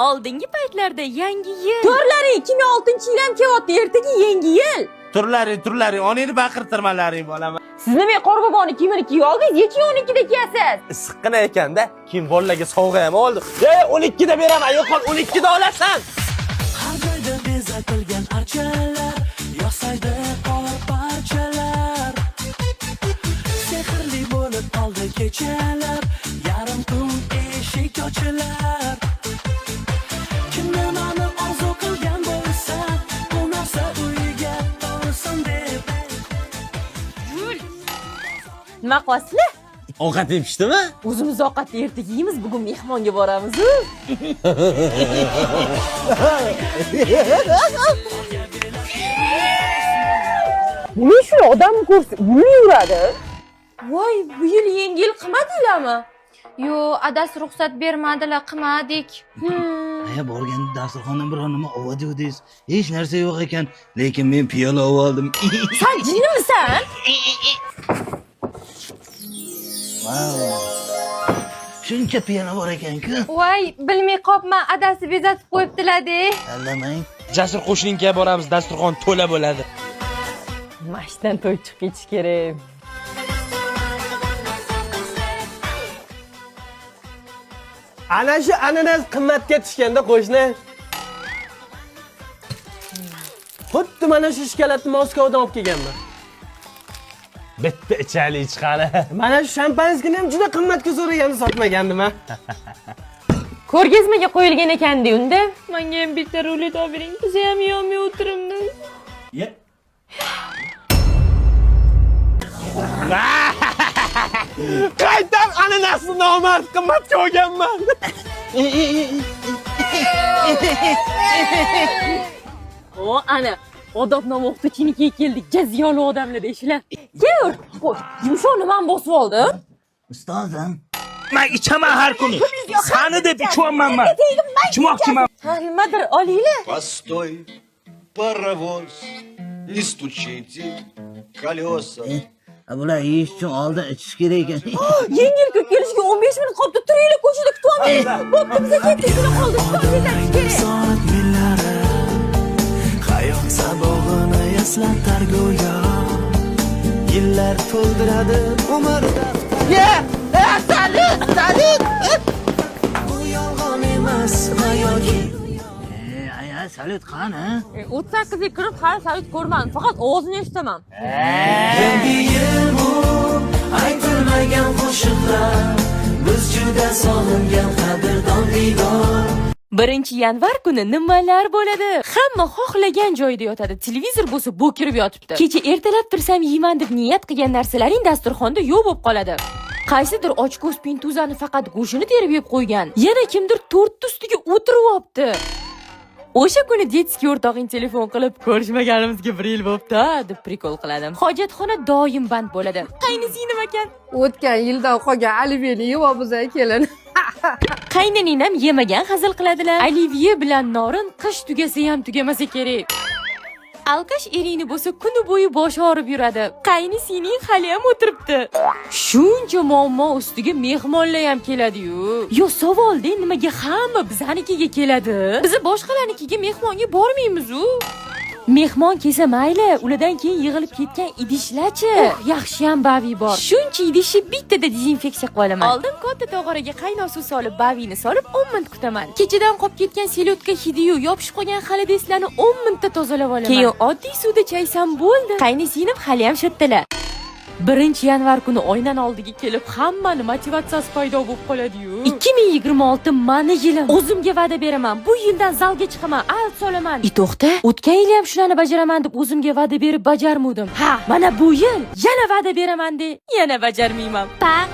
Oldingi paytlarda yangi yil. To'rlaring 2006-yil ham kelyapti, ertaga yangi yil. Turlaring, turlaring, onangni baqirtirmalaring bolam. Siz nima qorboboni kiyimini kiyib oldingiz? Necha 12da kiyasiz? Issiqqina ekanda, keyin bolalarga sovg'a ham oldim. E, 12 da beraman, yo'qol 12 da olasan. Har joyda bezatilgan archalar, yog'saydi qor parchalar. Sehrli bo'lib qoldi kechalar, yarim tun eshik ochilar. Kim nimani orzu qilgan bo'lsa, bu narsa uyiga tolsin deb. Nima qilasizlar? Ovqat yeb pishdimi? O'zimiz ovqatni ertaga yeymiz, bugun mehmonga boramiz. Nima shuni odamni ko'rsa, yuradi. Voy, bu yil yangi yil qilmadinglarmi? Yo'q, adasi ruxsat bermadilar, qilmadik. Aya borganda dasturxondan biror nima oluvdingiz. Hech narsa yo'q ekan, lekin men piyola oldim. San jinnimisan? Vau. Shuncha piyola bor ekan-ku. Voy, bilmay qopman, adasi bezatib qo'yibdilar-de. Allamang. Jasur qo'shninkiga boramiz, dasturxon to'la bo'ladi. Mashdan to'y chiqib ketish kerak. Ana shu ananas qimmatga tushganda qo'shni. Xuddi mana shu shokoladni Moskvadan olib kelganman. Bitta ichaylik chiqani. Mana shu shampanskini ham juda qimmatga so'raganda sotmagandim ha. Ko'rgazmaga qo'yilgan ekan-da unda. Menga ham bitta rulet olib bering, biz ham yeyolmay o'tiribmiz. Qaytam ananasni nomard qimmatga olganman. O, ana odobnoma o'qituvchinikiga keldik. Jaziyoli odamlar deyishlar. Kel, qo'y. Yumshoq nimani bosib oldim? Ustozim. Man ichaman har kuni. Sani deb ichyapman man. Ichmoqchiman. Ha, nimadir olinglar. Постой, паровоз, не стучите колеса. Ha, bular yeyish uchun oldin ichish kerak ekan. Yengil kirib kelishiga 15 minut qolibdi. Turinglar, ko'chada kutib. Bo'pti, biza ketdik, shuni qoldi. Stol bezatish kerak. Soat millari hayot sabog'ini eslatar go'yo. Yillar to'ldiradi umr Salut, salut. Bu yolg'on emas hayoki. E, aya, salut qani? 38 ga kirib hali salut ko'rmadim. Faqat ovozini eshitaman. Yangi yil bu aytilmagan qo'shiqlar, biz juda sog'ingan qadrdon diydor. 1 yanvar kuni nimalar bo'ladi? Hamma xohlagan joyida yotadi. Televizor bo'lsa bo'kirib yotibdi. Kecha ertalab tursam yeyman deb niyat qilgan narsalaring dasturxonda yo'q bo'lib qoladi. Qaysidir ochko'z pintuzani faqat go'shtini terib yeb qo'ygan. Yana kimdir tortni ustiga o'tirib olibdi. O'sha kuni детский o'rtog'ing telefon qilib, ko'rishmaganimizga bir yil bo'pti, deb прикол qiladi. Hojatxona doim band bo'ladi. Qaynisi nima ekan? O'tgan yildan qolgan oliveni yeyapmiz kelin. Qayninang yemagan hazil qiladilar. Olivye bilan norin qish tugasa ham tugamasa kerak. Alkash eringni bo'lsa kuni bo'yi boshi og'rib yuradi. Qaynisining hali ham o'tiribdi. Shuncha muammo ustiga mehmonlar ham keladi-yu. Yo savolda nimaga hamma bizanikiga keladi? Biz boshqalarnikiga mehmonga bormaymiz-u. Mehmon kelsa mayli, ulardan keyin yig'ilib ketgan idishlarchi. Yaxshi ham bavi bor. Shuncha idishni bittada dezinfeksiya qilib olaman. Oldin katta tog'oraga qaynoq suv solib, bavini solib 10 minut kutaman. Kechadan qolib ketgan selyodka hidiyu yopishib qolgan xolodeslarni 10 minutda tozalab olaman. Keyin oddiy suvda chaysam bo'ldi. Qaynisinim hali ham shattalar. 1 yanvar kuni oynani oldiga kelib hammani motivatsiyasi paydo bo'lib qoladi-yu. 2026 mani yilim. O'zimga va'da beraman. Bu yildan zalga chiqaman, alt solaman. I to'xta, o'tgan yili ham shularni bajaraman deb o'zimga va'da berib bajarmudim. Ha, mana bu yil yana va'da beraman de, yana bajarmayman. Paq.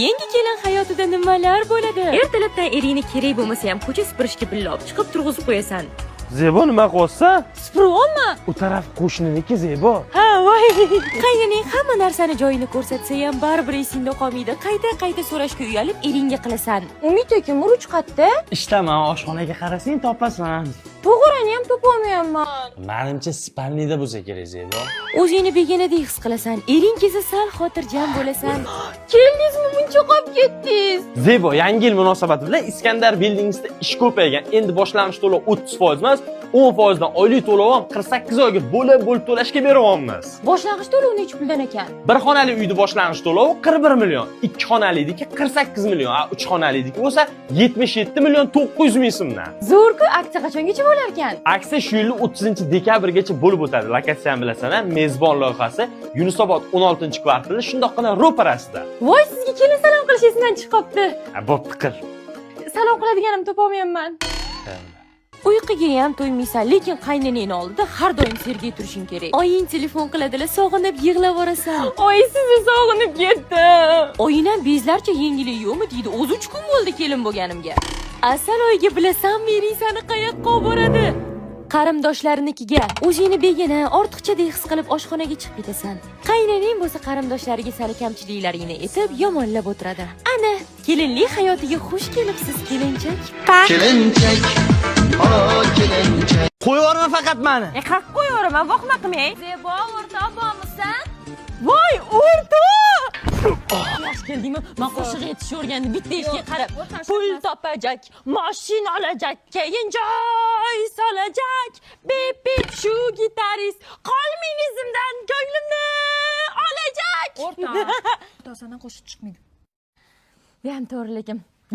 Yangi kelin hayotida nimalar bo'ladi? Ertalabdan eringni kerak bo'lmasa ham ko'cha supurishga billa olib chiqib turg'izib qo'yasan. Zebo, nima qilyapsan? Supuryapman. U taraf qo'shniniki, Zebo. Ha, voy. Qaynaning hamma narsani joyini ko'rsatsa ham baribir esingda qolmaydi. Qayta-qayta so'rashga uyalib eringga qilasan. Umid aka, murch qayerda? Ishdaman, oshxonaga qarasang topasan. To'g'rini ham topolmayapman. Manimcha, спальный da bo'lsa kerak, Zebo. O'zingni begonadek his qilasan. Ering kelsa sal xotirjam bo'lasan. Keldingizmi, muncha qolib ketdingiz? Zebo, yangi yil munosabati bilan Iskandar Buildingsda ish ko'paygan. Endi boshlang'ich to'lov 30% emas, 10% dan oylik to'lov ham 48 oyga bo'lib bo'lib to'lashga beryapmiz. Boshlang'ich to'lov necha puldan ekan? Bir xonali uyni boshlang'ich to'lovi 41 million, ikki xonaliniki 48 million, a uch xonaliniki bo'lsa 77 million 900 ming so'mdan. Zo'r-ku, aksiya qachongacha bo'lar ekan? Aksiya shu yilning 30 dekabrgacha bo'lib o'tadi. Lokatsiyani bilasan, Mezbon loyihasi Yunusobod 16-kvartalda, shundoqqina ro'parasida. Voy, sizga kelin salom qilish esimdan chiqib qolibdi. Ha, bo'pti, qil. Salom qiladiganimni topolmayapman. Uyquga ham to'ymaysan, lekin qaynonangni oldida har doim sergak turishing kerak. Oying telefon qiladilar, sog'inib yig'lab yuborasan. Oy, sizni sog'inib ketdim. Oying ham bezlarcha "Yangilik yo'qmi?" deydi. O'zi 3 kun bo'ldi kelin bo'lganimga. Asal oyiga bilasanmi, ering sani qayoqqa olib boradi? Qarindoshlarinikiga. O'zingni begona, ortiqchadek his qilib oshxonaga chiqib ketasan. Qaynonang bo'lsa qarindoshlariga sani kamchiliklaringni aytib, yomonlab o'tiradi. Ana, kelinlik hayotiga xush kelibsiz, kelinchak. Kelinchak, o kelinchak. Qo'yib yuborma faqat mani. E, qaq qo'yaveraman, vohma qilmang. Zebo, o'rtoq bormisan? Voy, o'rtoq! Yosh keldingmi? Men qo'shiq aytishni o'rgandim. Bitta eshikka qarab. Pul topajak, mashina olajak, keyin joy solajak. Bip bip shu gitarist qolming izimdan, ko'nglimni olajak. O'rtoq. O'rtoq, qo'shiq chiqmaydi. Bu ham to'g'ri,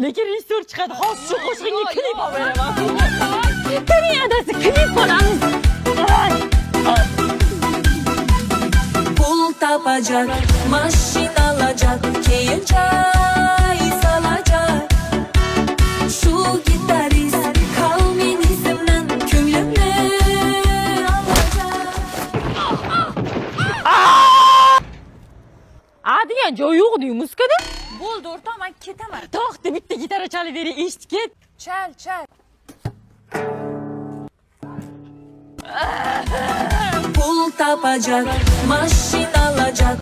lekin rejissyor chiqadi. Hozir shu qo'shig'ingga klip olib beraman. Turing, adasi, klip olamiz. Pul topajak, mashina olajak, keyin joy solajak. Shu gitarist qolming izimdan, ko'nglimni olajak. A degan joy yo'q edi muskada. Bo'ldi, o'rtoq, men ketaman. To'xta, bitta gitara chalib bering, eshitib ket. Chal, chal. Pul topajak, mashina olajak.